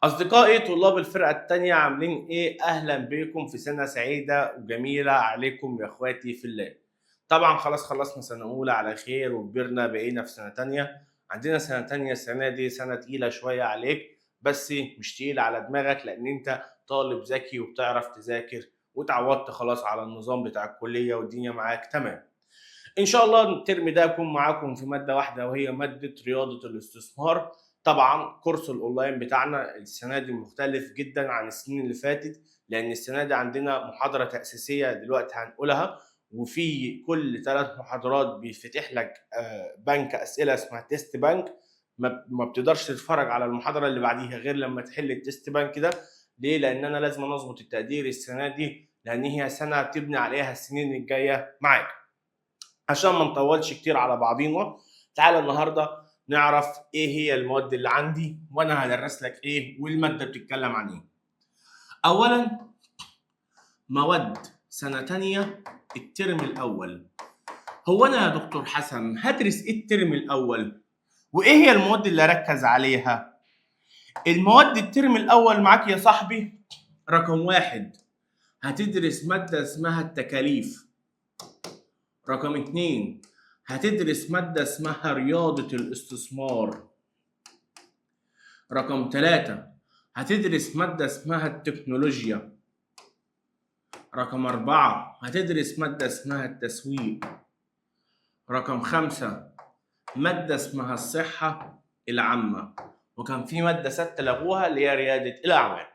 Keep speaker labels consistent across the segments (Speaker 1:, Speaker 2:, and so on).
Speaker 1: أصدقائي طلاب الفرقة التانية، عاملين إيه؟ أهلا بكم في سنة سعيدة وجميلة عليكم يا إخواتي في الله. طبعا خلاص خلصنا سنة أولى على خير وكبرنا، بقينا في سنة تانية. عندنا سنة تانية السنة دي سنة تقيلة شوية عليك، بس مش تقيلة على دماغك لأن أنت طالب ذكي وبتعرف تذاكر وتعودت خلاص على النظام بتاع الكلية والدنيا معاك تمام. إن شاء الله الترم ده أكون معاكم في مادة واحدة وهي مادة رياضة الاستثمار. طبعا كورس الاونلاين بتاعنا السنة دي مختلف جدا عن السنين اللي فاتت، لان السنة دي عندنا محاضرة تاسيسيه دلوقتي هنقولها، وفي كل 3 محاضرات بيفتح لك بنك اسئلة اسمها test bank. ما بتقدرش تتفرج على المحاضرة اللي بعديها غير لما تحل ال test bank ده. ليه؟ لان انا لازم اظبط التقدير السنة دي، لان هي سنة تبني عليها السنين الجاية معاك. عشان ما نطولش كتير على بعضينا، تعالى النهارده نعرف ايه هي المواد اللي عندي وانا هدرس لك ايه والمادة بتتكلم عن ايه. اولا مواد سنة تانية الترم الاول. هو انا يا دكتور حسن هدرس ايه الترم الاول وايه هي المواد اللي اركز عليها؟ المواد الترم الاول معاك يا صاحبي، رقم 1 هتدرس مادة اسمها التكاليف. رقم 2 هتدرس مادة اسمها رياضة الاستثمار. رقم 3 هتدرس مادة اسمها التكنولوجيا. رقم 4 هتدرس مادة اسمها التسويق. رقم 5 مادة اسمها الصحة العامة. وكان في مادة 6 لغوها اللي هي ريادة الأعمال.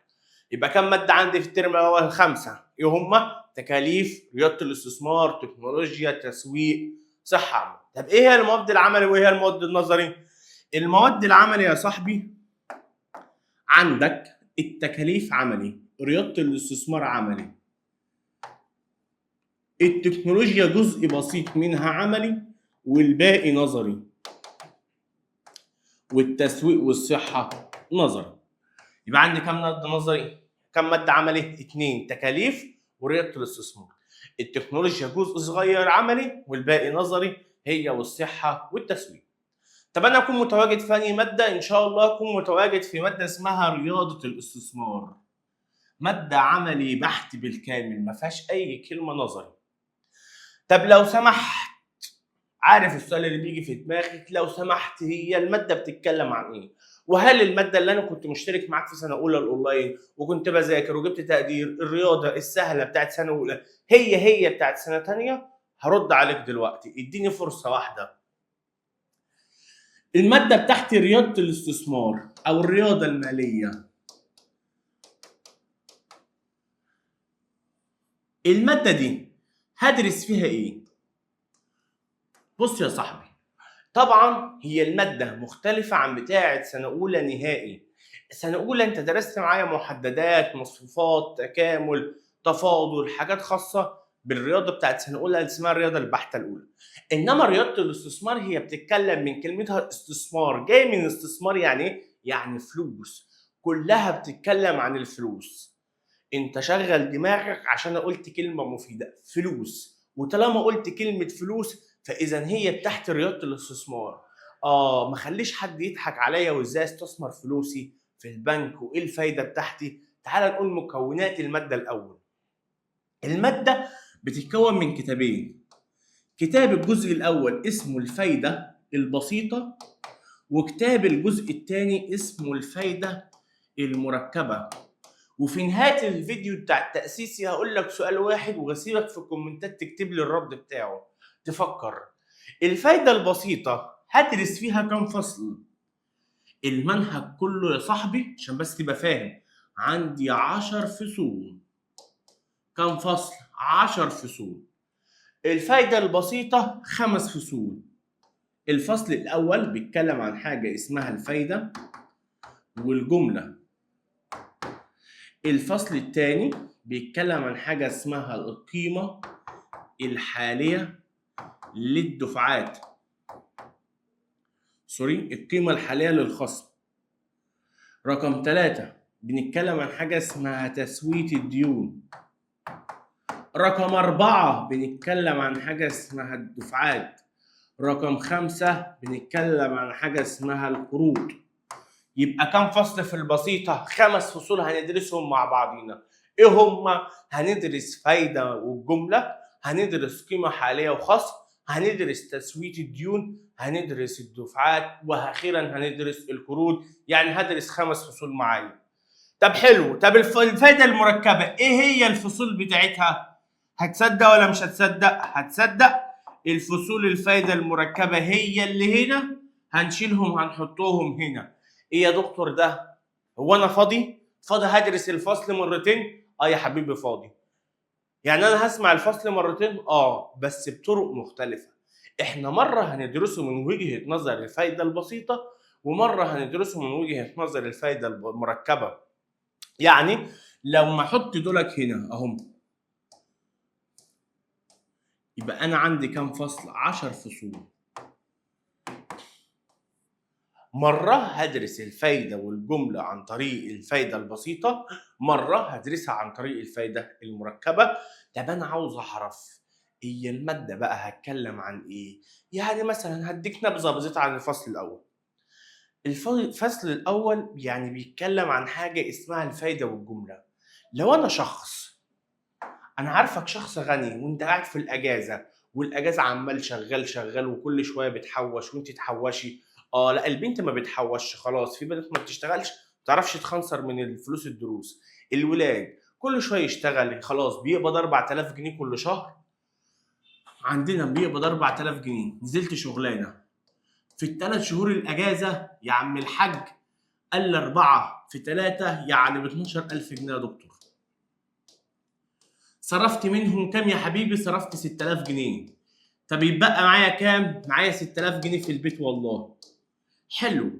Speaker 1: يبقى كم مادة عندي في الترم الأول؟ 5. إيه هما؟ تكاليف، رياضة الاستثمار، تكنولوجيا، تسويق، صحة عامة. طب ايه هي المواد العملي وايه هي المواد النظري؟ المواد العملي يا صاحبي عندك التكاليف عملي، رياضة الاستثمار عملي، التكنولوجيا جزء بسيط منها عملي والباقي نظري، والتسويق والصحة نظري. يبقى عندي كم مادة نظري؟ كم مادة عملي؟ 2، تكاليف ورياضة الاستثمار. التكنولوجيا جزء صغير عملي والباقي نظري، هي والصحة والتسويق. طب أنا أكون متواجد في أي مادة؟ إن شاء الله أكون متواجد في مادة اسمها رياضة الاستثمار. مادة عملي بحت بالكامل، ما فيهاش أي كلمة نظري. طب لو سمحت، عارف السؤال اللي بيجي في دماغك، لو سمحت هي المادة بتتكلم عن إيه؟ وهل المادة اللي أنا كنت مشترك معاك في سنة أولى الأونلاين وكنت بذاكر وجبت تقدير الرياضة السهلة بتاعت سنة أولى هي هي بتاعت سنة تانية؟ هرد عليك دلوقتي، اديني فرصة واحدة. المادة بتاعتي رياضة الاستثمار أو الرياضة المالية. المادة دي هدرس فيها إيه؟ بص يا صاحبي، طبعا هي المادة مختلفة عن بتاعة سنة أولى نهائي. سنة أولى أنت درست معايا محددات، مصفوفات، تكامل، تفاضل، حاجات خاصة بالرياضة بتاعت سنة أولى اللي اسمها الرياضة البحتة الأولى. إنما رياضة الاستثمار هي بتتكلم من كلمتها استثمار، جاي من استثمار يعني إيه؟ يعني فلوس، كلها بتتكلم عن الفلوس. أنت شغل دماغك عشان أنا قلت كلمة مفيدة، فلوس، وطالما قلت كلمة فلوس فإذا هي بتاعت رياضة الاستثمار. ما خليش حد يضحك عليا وإزاي استثمر فلوسي في البنك وإيه الفايدة بتاعتي. تعال نقول مكونات المادة الأول. المادة بتتكون من كتابين. كتاب الجزء الأول اسمه الفايدة البسيطة، وكتاب الجزء الثاني اسمه الفايدة المركبة. وفي نهاية الفيديو بتاع التأسيسي هقول لك سؤال واحد وهسيبك في الكومنتات تكتب لي الرد بتاعه. تفكر الفايدة البسيطة هدرس فيها كم فصل؟ المنهج كله يا صاحبي عشان بس تبقى فاهم عندي 10 فصول. كم فصل؟ 10 فصول. الفايدة البسيطة 5 فصول. الفصل الأول بيتكلم عن حاجة اسمها الفايدة والجملة. الفصل الثاني بيتكلم عن حاجة اسمها القيمة الحالية للدفعات، سوري، القيمة الحالية للخصم. رقم 3 بنتكلم عن حاجة اسمها تسوية الديون. رقم 4 بنتكلم عن حاجة اسمها الدفعات. رقم 5 بنتكلم عن حاجة اسمها القروض. يبقى كام فصل في البسيطة؟ 5 فصول هندرسهم مع بعضينا. ايه هما؟ هندرس فايدة والجملة، هندرس قيمة حالية وخصم، هندرس تسوية الديون، هندرس الدفعات، واخيرا هندرس القروض. يعني هدرس 5 فصول معايا. طب حلو، طب الفايدة المركبة ايه هي الفصول بتاعتها؟ هتصدق ولا مش هتصدق؟ هتصدق. الفصول الفايدة المركبة هي اللي هنا، هنشيلهم هنحطهم هنا. ايه يا دكتور ده؟ هو انا فاضي؟ فاضي هدرس الفصل مرتين؟ اه يا حبيبي فاضي. يعني انا هسمع الفصل مرتين؟ اه، بس بطرق مختلفة. احنا مرة هندرسه من وجهة نظر الفايدة البسيطة، ومرة هندرسه من وجهة نظر الفايدة المركبة. يعني لو ما احط دولك هنا اهم، يبقى انا عندي كام فصل؟ 10 فصول. مرة هدرس الفايدة والجملة عن طريق الفايدة البسيطة، مرة هدرسها عن طريق الفايدة المركبة. طب أنا عاوز أعرف هي المادة بقى هتكلم عن إيه؟ يعني مثلا هديك نبذة بسيطة عن الفصل الأول. الفصل الأول يعني بيتكلم عن حاجة اسمها الفايدة والجملة. لو أنا شخص، أنا عارفك شخص غني وأنت قاعد في الأجازة، والأجازة عمال شغال شغال وكل شوية بتحوش وأنت تحوشي. لا البنت ما بتحوش خلاص، في بنات ما بتشتغلش، ما بتعرفش تخنصر من الفلوس الدروس. الولاد كل شوية يشتغل، خلاص بيقبض 4000 جنيه كل شهر. عندنا بيقبض 4000 جنيه، نزلت شغلانة في ال3 شهور الاجازة يا عم الحاج، قال لي 4 في 3 يعني ب 12000 جنيه يا دكتور. صرفت منهم كام يا حبيبي؟ صرفت 6000 جنيه. طب يتبقى معايا كام؟ معايا 6000 جنيه في البيت والله. حلو.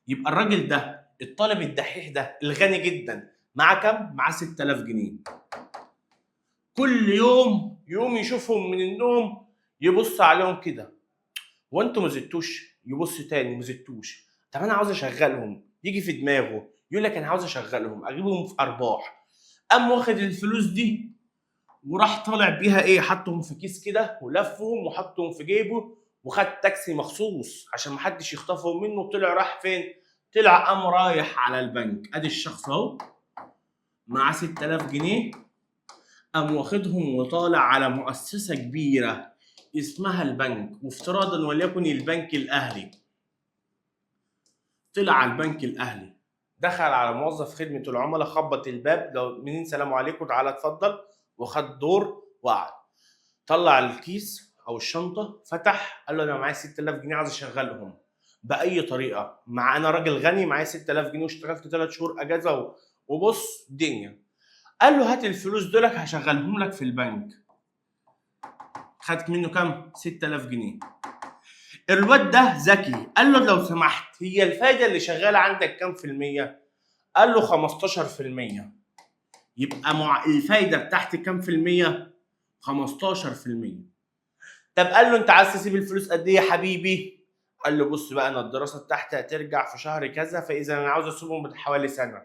Speaker 1: يبقى الراجل ده الطالب الدحيح ده الغني جدا معاه كام؟ معاه 6000 جنيه. كل يوم يقوم يشوفهم من النوم، يبص عليهم كده، وانتوا ما زدتوش؟ يبص تاني، ما زدتوش. طب انا عاوز اشغلهم، يجي في دماغه يقول لك انا عاوز اشغلهم اجيبهم في ارباح. قام واخد الفلوس دي وراح طالع بيها ايه؟ حطهم في كيس كده ولفهم وحطهم في جيبه، وخد تاكسي مخصوص عشان محدش يخطفهم منه. طلع راح فين؟ طلع قام رايح على البنك. ادي الشخص اهو معاه 6000 جنيه، قام واخدهم وطالع على مؤسسة كبيرة اسمها البنك، وافتراضا وليكن البنك الاهلي. طلع على البنك الاهلي، دخل على موظف خدمة العملاء، خبط الباب، لو منين سلام عليكم، تعالى اتفضل، وخد دور وقعد. طلع الكيس او الشنطة، فتح، قال له انا معايا 6000 جنيه عايز اشغلهم باي طريقه، مع انا راجل غني معايا 6000 جنيه واشتغلت 3 شهور اجازه وبص دنيا. قال له هات الفلوس دولك هشغلهم لك في البنك. خدت منه كام؟ 6000 جنيه. الواد ده ذكي، قال له لو سمحت هي الفايدة اللي شغالة عندك كام في المية؟ قال له 15%. يبقى مع الفايدة بتاعتي كام في المية؟ 15%. طب قال له انت عايز تسيب الفلوس قد ايه يا حبيبي؟ قال له بص بقى، انا الدراسة بتاعتي هترجع في شهر كذا، فاذا انا عاوز اسيبهم حوالي سنة.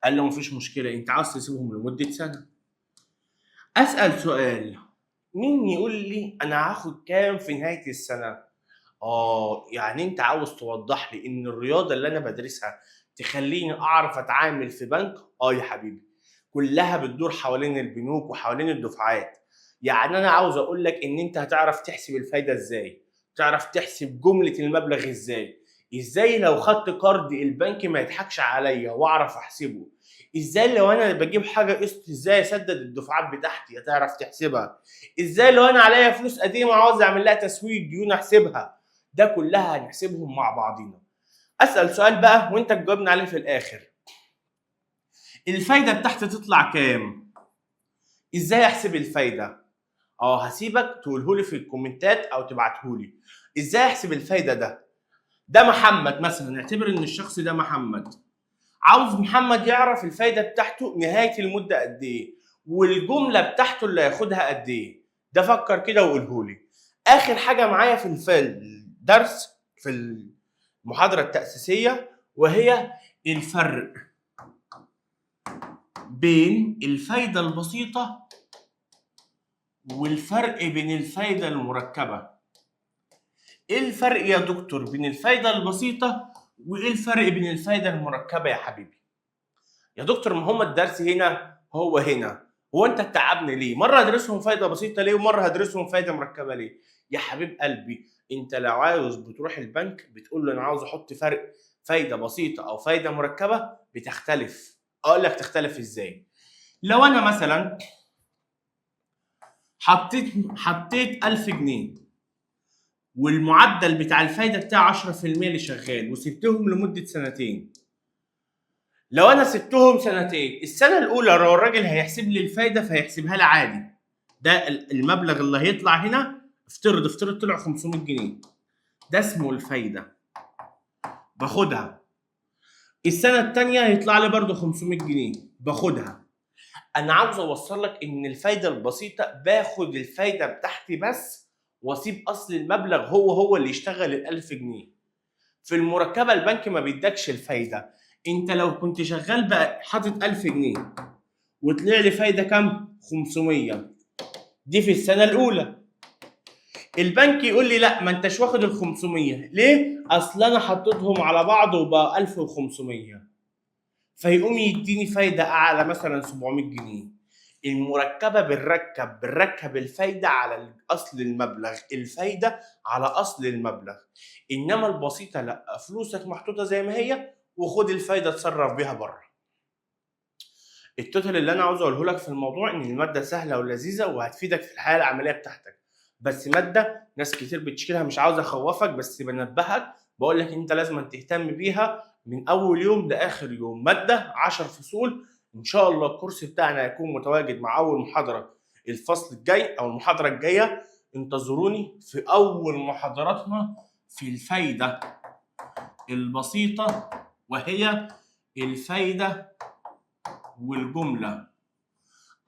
Speaker 1: قال له مفيش مشكلة، انت عاوز تسيبهم لمدة سنة. اسال سؤال، مين يقول لي انا هاخد كام في نهاية السنة؟ يعني انت عاوز توضح لي ان الرياضة اللي انا بدرسها تخليني اعرف اتعامل في بنك؟ يا حبيبي، كلها بتدور حوالين البنوك وحوالين الدفعات. يعني انا عاوز اقول لك ان انت هتعرف تحسب الفايدة ازاي، تعرف تحسب جملة المبلغ ازاي، ازاي لو خدت قرض البنك ما يضحكش عليا واعرف احسبه، ازاي لو انا بجيب حاجة قسط ازاي اسدد الدفعات بتاعتي، هتعرف تحسبها ازاي، لو انا عليا فلوس قديمة عاوز اعمل لها تسويق ديون احسبها. ده كلها هنحسبهم مع بعضينا. اسال سؤال بقى وانت تجاوبني عليه في الاخر، الفايدة بتاعتي تطلع كام؟ ازاي احسب الفايدة؟ هسيبك تقولهولي في الكومنتات او تبعتهولي. ازاي احسب الفايدة؟ ده محمد مثلا، نعتبر ان الشخص ده محمد، عاوز محمد يعرف الفايدة بتاعته نهاية المدة قد ايه، والجملة بتاعته اللي هياخدها قد ايه. ده فكر كده وقولهولي. اخر حاجة معايا في الدرس في المحاضرة التاسيسية، وهي الفرق بين الفايدة البسيطة والفرق بين الفايدة المركبة. ايه الفرق يا دكتور بين الفايدة البسيطة وايه الفرق بين الفايدة المركبة يا حبيبي؟ يا دكتور ما هما الدرس هنا هو هنا، هو انت تعبني ليه؟ مرة هدرسهم فايده بسيطة ليه ومرة هدرسهم فايده مركبة ليه؟ يا حبيب قلبي انت لو عاوز بتروح البنك بتقول له انا عاوز احط فرق فايده بسيطة او فايده مركبة، بتختلف. اقول لك تختلف ازاي؟ لو انا مثلا حطيت 1000 جنيه والمعدل بتاع الفايدة بتاع 10% اللي شغال، وسبتهم لمدة سنتين. لو انا سبتهم سنتين، السنة الاولى لو الراجل هيحسب لي الفايدة فهيحسبها لي عادي، ده المبلغ اللي هيطلع هنا، افترض طلع 500 جنيه، ده اسمه الفايدة باخدها. السنة الثانية هيطلع لي برده 500 جنيه باخدها. انا عاوز اوصل لك ان الفايدة البسيطة باخد الفايدة بتاعتي بس، واسيب اصل المبلغ هو اللي يشتغل ال 1000 جنيه. في المركبة البنك ما بيدكش الفايدة، انت لو كنت شغال بقى حاطط 1000 جنيه وطلع لي فايده كام؟ 500، دي في السنة الاولى. البنك يقول لي لا ما انتش واخد ال 500، ليه؟ اصل انا حطيتهم على بعض وبقى 1500، فيقوم يديني فايده اعلى مثلا 700 جنيه. المركبة بنركب الفايدة على اصل المبلغ، الفايدة على اصل المبلغ. انما البسيطة لا، فلوسك محطوطة زي ما هي وخد الفايدة اتصرف بيها بره. ال total اللي انا عاوز اقوله لك في الموضوع ان المادة سهلة ولذيذه وهتفيدك في الحياة العملية بتاعتك، بس مادة ناس كتير بتشكلها، مش عاوز اخوفك بس بنبهك، بقول لك انت لازم تهتم بيها من اول يوم لاخر يوم. مادة 10 فصول، ان شاء الله الكورس بتاعنا هيكون متواجد مع اول محاضرة الفصل الجاي او المحاضرة الجاية. انتظروني في اول محاضراتنا في الفايدة البسيطة، وهي الفايدة والجملة.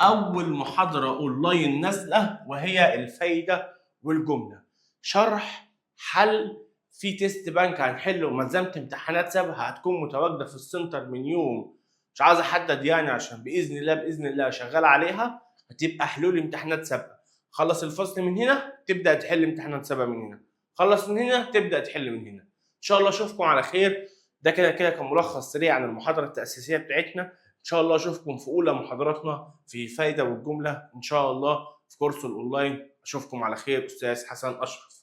Speaker 1: اول محاضرة اونلاين نازله وهي الفايدة والجملة، شرح، حل، في test bank هنحله، ملزمة امتحانات سابقه هتكون متواجدة في السنتر من يوم، مش عايز احدد يعني عشان باذن الله باذن الله شغال عليها، هتبقى حلول امتحانات سابقه. خلص الفصل من هنا تبدا تحل امتحانات سابقه من هنا، خلص من هنا تبدا تحل من هنا. ان شاء الله اشوفكم على خير. ده كده كده كان ملخص سريع عن المحاضرة التاسيسية بتاعتنا. ان شاء الله اشوفكم في اولى محاضراتنا في الفايدة والجملة ان شاء الله في كورس الاونلاين. اشوفكم على خير. استاذ حسن اشرف.